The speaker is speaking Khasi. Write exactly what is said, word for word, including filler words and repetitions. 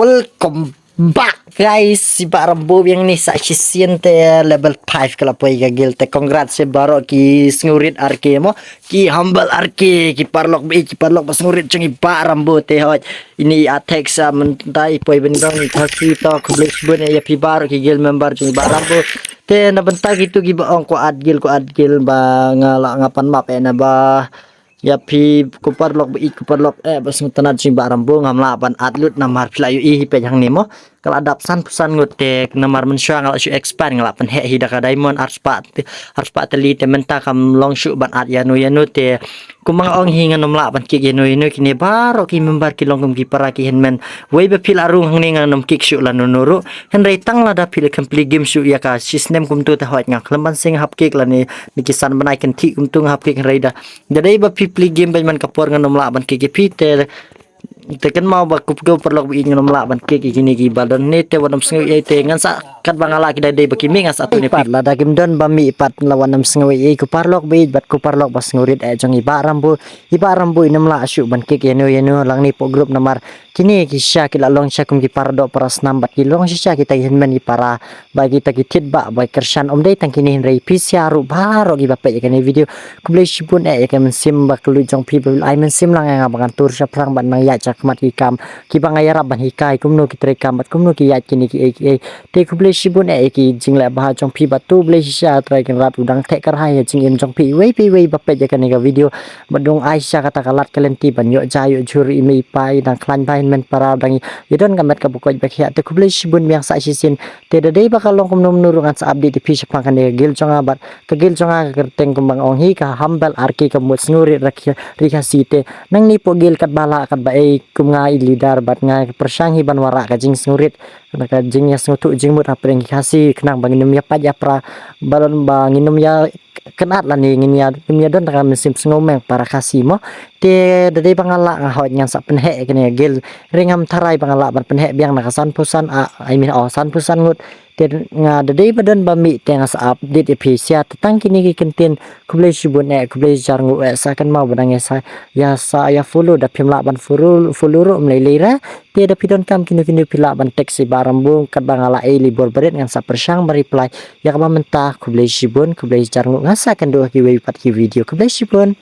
Welcome back guys, i Bah Rambo biang ni sa shisien te level five ka la poi ka guild te. Congrats ïa baroh ki sngewrit ar ki mo, ki humble ar ki, ki paralok ba ïeit, ki paralok ba sngewrit jong i Bah Rambo te hoi. Ini i attack sa mynta i poi bynrong i Khasi to, khublei shibun ïa phi baroh ki guild member jong i Bah Rambo. Te na bynta kitu kiba ong ko at guild, ko at guild ba nga la nga pan map eh na ba ïa phi ko paralok ba ïeit, ko paralok eh ba sngewtynnat jong i Bah Rambo, ngam lah ban at lut namar phi la ïohi hi peit hangne mo. Ka la dap sanphew san ngut te namar mynshuwa nga la shu expand nga la pynheh hi da ka diamond arspah te, arspah tylli te mynta kam long shuh ban at ïano ïano te. Kumba nga ong hi ngan ym lah ban kick ïano ïano, kine baroh ki member ki long kum ki para ki hynmen. Wei ba phi la rung hangne ngan ym kick shuh lano lano ruh. Hynrei tang lada phi la complete game shuh ïa ka shisnem kumtu te hoi nga khlem ban seng hap kick lane ni ki san bnai kynthih kumtu nga hap kick, hynrei da da dei ba phi plie game bad man ka por ngan ym lah ban kick ïa phi te. Te kynmaw ba ko paralok ba ïeit ngan ym lah ban kick ïa kine kiba don ne te wat nym sngew ïa te ngan sa kat ba nga lah ki da dei ba ki mih ngan sa tu ne pat lada kim don ba mih pat la wat nym sngew ïa ko paralok ba ïeit bad ko paralok ba sngewrit eh jong i Bah Rambo. I Bah Rambo in ym lah shuh ban kick ïano ïano lang ne pok group namar kine ki shisha ki la long shisha kum ki para doh para snam bad ki long shisha kita ki hynmen ki para ba kita ki thied ba ba kyrshan. Ym dei tang kine hynrei phi sha ruh baroh kiba peit ïa kane video. Khublei shibun eh ïa ka mynsiem ba kylluid jong phi ba ai mynsiem lang ïa nga ba ngan tur shaphrang ban nang ïaid shakhmat ki kam kiba nga ïarap ban hikai kumno ki trei kam bad kumno ki ïaid kine ki ei ki ei. Te khublei shibun eh ïa ki jingleh bha jong phi bad to Blei shisha Trai Kynrad u dang theh kyrhai ïa jingim jong phi iwei pa iwei ba peit ïa kane ka video. Bad dang ai shisha kata ka lad ka lynti ban ïoh ja ïoh jhur i mei i pa i dang khlaiñ bha hynmen para dang ïa don ka met kaba koit ba khiah. Te khublei shibun biang sa shisien. Te da dei ba ka long kumno kumno ruh ngan sa update ïa phi shaphang kane ka guild jong nga bad ka guild jong nga ka kyrteng kumba nga ong hi ka humble ar ki ka mut sngewrit ri Khasi te. Nangne pok guild katba lah katba ei kum nga i leader bad nga pyrshang hi ban wanrah ka jingsngewrit na ka jingïasngewthuh jingmut hapdeng ki Khasi khnang ba ngin ym ïa pait ïa pra ba don ba ngin ym ïa kynad lane ngin ïa ngin ïa don ka mynsiem sngewmeng para Khasi mo. Te da dei ba nga lah nga hoi ngan sa pynheh ïa kane ka guild. Hynrei ngam tharai ba nga lah ban pynheh biang na ka sanphew san a, I mean oh sanphew san ngut. Te nga da dei ba don ba mih te nga sa update ïa phi sha te tang kine ki kyntien. Khublei shibun eh khublei jar nguh eh sa kynmaw ba dang ïa sa ïa sa ïa follow da phim lah ban follow follow ruh ym lei lei re. Te da phi donkam kino kino phi lah ban text ïa i Bah Rambung katba nga la ei li bor barit ngan sa pyrshang ban reply. Ïa kaba mynta khublei shibun khublei jar nguh nga sa kynduh ha kiwei pat ki video khublei shibun.